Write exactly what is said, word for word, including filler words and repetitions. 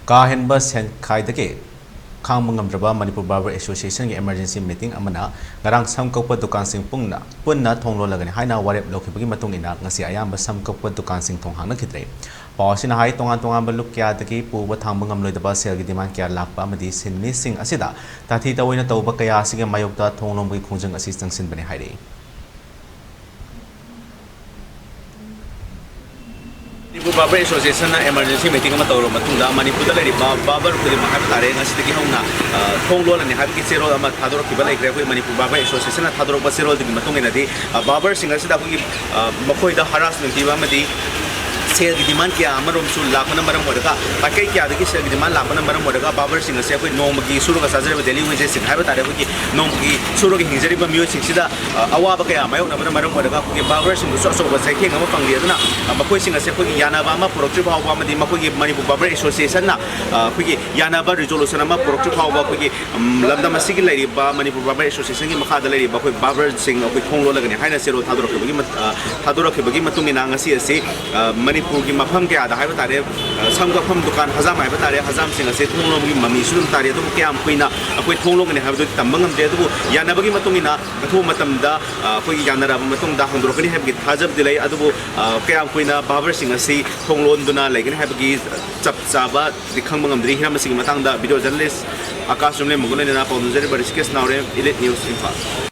ꯀꯥ ꯍꯦꯟꯕ ꯁꯦꯟꯈꯥꯏꯗꯒꯤ ꯈꯥꯡꯕ ꯉꯝꯗ꯭ꯔꯕ ꯃꯅꯤꯄꯨꯔ ꯕꯥꯔꯕꯔ ꯑꯦꯁꯣꯁꯤꯌꯦꯁꯟꯒꯤ ꯏꯃꯔꯖꯦꯟꯁꯤ ꯃꯤꯇꯤꯡ ꯑꯃꯅ ꯉꯔꯥꯡ ꯁꯝ ꯀꯛꯄ ꯗꯨꯀꯥꯟꯁꯤꯡ ꯄꯨꯟꯅ, ꯄꯨꯟꯅ ꯊꯣꯡ ꯂꯣꯜꯂꯒꯅꯤ ꯍꯥꯏꯅ ꯋꯥꯔꯦꯞ ꯂꯧꯈꯤꯕꯒꯤ ꯃꯇꯨꯡ ꯏꯟꯅ ꯉꯁꯤ ꯑꯌꯥꯝꯕ ꯁꯝ ꯀꯛꯄ ꯗꯨꯀꯥꯟꯁꯤꯡ ꯊꯣꯡ ꯍꯥꯡꯅꯈꯤꯗ꯭ꯔꯦ꯫ ꯄꯥꯎ ꯑꯁꯤꯅ ꯍꯥꯏ, ꯇꯣꯉꯥꯟ ꯇꯣꯉꯥꯟꯕ ꯂꯨꯞ ꯀꯌꯥꯗꯒꯤ ꯄꯨꯕ ꯊꯥꯡꯕ ꯉꯝꯂꯣꯏꯗꯕ ꯁꯦꯜꯒꯤ ꯗꯤꯃꯥꯟ ꯀꯌꯥ ꯂꯥꯛꯄ ꯑꯃꯗꯤ ꯁꯤꯟꯃꯤꯁꯤꯡ ꯑꯁꯤꯗ ꯇꯥꯊꯤ ꯇꯥꯑꯣꯏꯅ ꯇꯧꯕ ꯀꯌꯥ ꯑꯁꯤꯒꯤ ꯃꯥꯌꯣꯛꯇ ꯊꯣꯡ ꯂꯣꯟꯕꯒꯤ ꯈꯣꯡꯖꯪ ꯑꯁꯤ ꯆꯪꯁꯤꯟꯕꯅꯤ ꯍꯥꯏꯔꯛꯏ꯫ ꯃꯅꯤꯄꯨꯔ ꯕꯥꯔꯕꯔ ꯑꯦꯁꯣꯁꯤꯌꯦꯁꯟꯅ ꯏꯃꯔꯖꯦꯟꯁꯤ ꯃꯤꯇꯤꯡ ꯑꯃ ꯇꯧꯔꯕ ꯃꯇꯨꯡꯗ ꯃꯅꯤꯄꯨꯔꯗ ꯂꯩꯔꯤꯕ ꯕꯥꯔꯕꯔ ꯈꯨꯗꯤꯡꯃꯛ ꯍꯥꯏꯕ ꯇꯥꯔꯦ, ꯉꯁꯤꯗꯒꯤ ꯍꯧꯅ, ꯑ, ꯊꯣꯡ ꯂꯣꯜꯂꯅꯤ ꯍꯥꯏꯕꯒꯤ ꯆꯦꯔꯣꯜ ꯑꯃ ꯊꯥꯗꯣꯔꯛꯈꯤꯕ ꯂꯩꯈ꯭ꯔꯦ꯫ ꯑꯩꯈꯣꯏ ꯃꯅꯤꯄꯨꯔ ꯕꯥꯔꯕꯔ ꯑꯦꯁꯣꯁꯤꯌꯦꯁꯟꯅ ꯊꯥꯗꯣꯔꯛꯄ ꯆꯦꯔꯣꯜꯗꯨꯒꯤ ꯃꯇꯨꯡ ꯏꯟꯅꯗꯤ, ꯑ, ꯕꯥꯔꯕꯔꯁꯤꯡ ꯑꯁꯤꯗ ꯑꯩꯈꯣꯏꯒꯤ, ꯑ, ꯃꯈꯣꯏꯗ ꯍꯔꯥꯁꯃꯦꯟ ꯄꯤꯕ ꯑꯃꯗꯤ ꯁꯦꯜꯒꯤ ꯗꯤꯃꯥꯟ ꯀꯌꯥ ꯑꯃꯔꯣꯝꯁꯨ ꯂꯥꯛꯄꯅ ꯃꯔꯝ ꯑꯣꯏꯔꯒ, ꯃꯥꯏꯀꯩ ꯀꯌꯥꯗꯒꯤ ꯁꯦꯜꯒꯤ ꯗꯤꯃꯥꯟ ꯂꯥꯛꯄꯅ ꯃꯔꯝ ꯑꯣꯏꯔꯒ ꯕꯥꯔꯕꯔꯁꯤꯡ ꯑꯁꯤ ꯑꯩꯈꯣꯏ ꯅꯣꯡꯃꯒꯤ ꯁꯨꯔꯒ ꯆꯥꯖꯔꯤꯕ ꯗꯦꯂꯤ ꯋꯦꯖꯦꯁꯁꯤꯡ ꯍꯥꯏꯕ ꯇꯥꯔꯦ, ꯑꯩꯈꯣꯏꯒꯤ ꯅꯣꯡꯃꯒꯤ ꯁꯨꯔꯒ ꯍꯤꯡꯖꯔꯤꯕ ꯃꯤꯑꯣꯏꯁꯤꯡꯁꯤꯗ, ꯑ, ꯑꯋꯥꯕ ꯀꯌꯥ ꯃꯥꯌꯣꯛꯅꯕꯅ ꯃꯔꯝ ꯑꯣꯏꯔꯒ ꯑꯩꯈꯣꯏꯒꯤ ꯕꯥꯔꯕꯔꯁꯤꯡꯗꯁꯨ ꯑꯆꯧꯕ ꯆꯩꯊꯦꯡ ꯑꯃ ꯐꯪꯂꯤ꯫ ꯑꯗꯨꯅ, ꯑ, ꯃꯈꯣꯏꯁꯤꯡ ꯑꯁꯤ ꯑꯩꯈꯣꯏꯒꯤ ꯌꯥꯅꯕ ꯑꯃ ꯄꯨꯔꯛꯇ꯭ꯔꯤ ꯐꯥꯎꯕ ꯑꯃꯗꯤ ꯃꯈꯣꯏꯒꯤ ꯃꯅꯤꯄꯨꯔ ꯕꯥꯔꯕꯔ ꯑꯦꯁꯣꯁꯤꯌꯦꯁꯟꯅ, ꯑ, ꯑꯩꯈꯣꯏꯒꯤ ꯌꯥꯅꯕ ꯔꯤꯖꯣꯂꯨꯁꯟ ꯑꯃ ꯄꯨꯔꯛꯇ꯭ꯔꯤ ꯐꯥꯎꯕ ꯑꯩꯈꯣꯏꯒꯤ, ꯎꯝ, ꯂꯝꯗꯝ ꯑꯁꯤꯒꯤ ꯂꯩꯔꯤꯕ ꯃꯅꯤꯄꯨꯔ ꯕꯥꯔꯕꯔ ꯑꯦꯁꯣꯁꯤꯌꯦꯁꯟꯒꯤ ꯃꯈꯥꯗ ꯂꯩꯔꯤꯕ ꯑꯩꯈꯣꯏ ꯕꯥꯔꯕꯔꯁꯤꯡ ꯑꯩꯈꯣꯏ ꯊꯣꯡ ꯂꯣꯜꯂꯒꯅꯤ ꯍꯥꯏꯅ ꯆꯦꯔꯣꯜ ꯊꯥꯗꯣꯔꯛꯈꯤꯕꯒꯤ ꯃꯠ-, ꯑ, ꯊꯥꯗꯣꯔꯛꯈꯤꯕꯒꯤ ꯃꯇꯨꯡ ꯏꯟꯅ ꯉꯁꯤ ꯑꯁꯤ, ꯑ, ꯃꯅꯤꯄꯨꯔꯒꯤ ꯃꯐꯝ ꯀꯌꯥꯗ ꯍꯥꯏꯕ ꯇꯥꯔꯦ, ꯑ, ꯁꯝ ꯀꯛꯐꯝ ꯗꯨꯀꯥꯟ ꯍꯖꯥꯝ ꯍꯥꯏꯕ ꯇꯥꯔꯦ, ꯍꯖꯥꯝꯁꯤꯡ ꯑꯁꯤ ꯊꯣꯡ ꯂꯣꯟꯕꯒꯤ ꯃꯃꯤꯁꯨ ꯑꯗꯨꯝ ꯇꯥꯔꯤ꯫ ꯑꯗꯨꯕꯨ ꯀꯌꯥꯝ ꯀꯨꯏꯅ ꯑꯩꯈꯣꯏ ꯊꯣꯡ ꯂꯣꯟꯒꯅꯤ ꯍꯥꯏꯕꯗꯨꯗꯤ ꯇꯝꯕ ꯉꯝꯗꯦ꯫ ꯑꯗꯨꯕꯨ ꯌꯥꯅꯕꯒꯤ ꯃꯇꯨꯡ ꯏꯟꯅ ꯑꯊꯨꯕ ꯃꯇꯝꯗ, ꯑ, ꯑꯩꯈꯣꯏꯒꯤ ꯌꯥꯅꯔꯕ ꯃꯇꯨꯡꯗ ꯍꯥꯡꯗꯣꯔꯛꯀꯅꯤ ꯍꯥꯏꯕꯒꯤ ꯊꯥꯖꯕꯗꯤ ꯂꯩ꯫ ꯑꯗꯨꯕꯨ, ꯑ, ꯀꯌꯥꯝ ꯀꯨꯏꯅ ꯕꯥꯔꯕꯔꯁꯤꯡ ꯑꯁꯤ ꯊꯣꯡ ꯂꯣꯟꯗꯨꯅ ꯂꯩꯒꯅꯤ ꯍꯥꯏꯕꯒꯤ ꯆꯞ ꯆꯥꯕꯗꯤ ꯈꯪꯕ ꯉꯝꯗ꯭ꯔꯤ꯫ ꯍꯤꯔꯝ ꯑꯁꯤꯒꯤ ꯃꯇꯥꯡꯗ ꯚꯤꯗꯤꯑꯣ ꯖꯔꯅꯦꯂꯤꯁ ꯑꯀꯥꯁ ꯆꯨꯝꯂꯦꯝꯕꯒ ꯂꯣꯏꯅꯅ ꯄꯥꯎꯗꯝꯖꯔꯤꯕ ꯔꯤꯁꯤꯀꯦꯁ ꯅꯥꯎꯔꯦꯝ, ꯏꯂꯤꯠ ꯅ꯭ꯌꯨꯁ, ꯏꯝꯐꯥꯜ꯫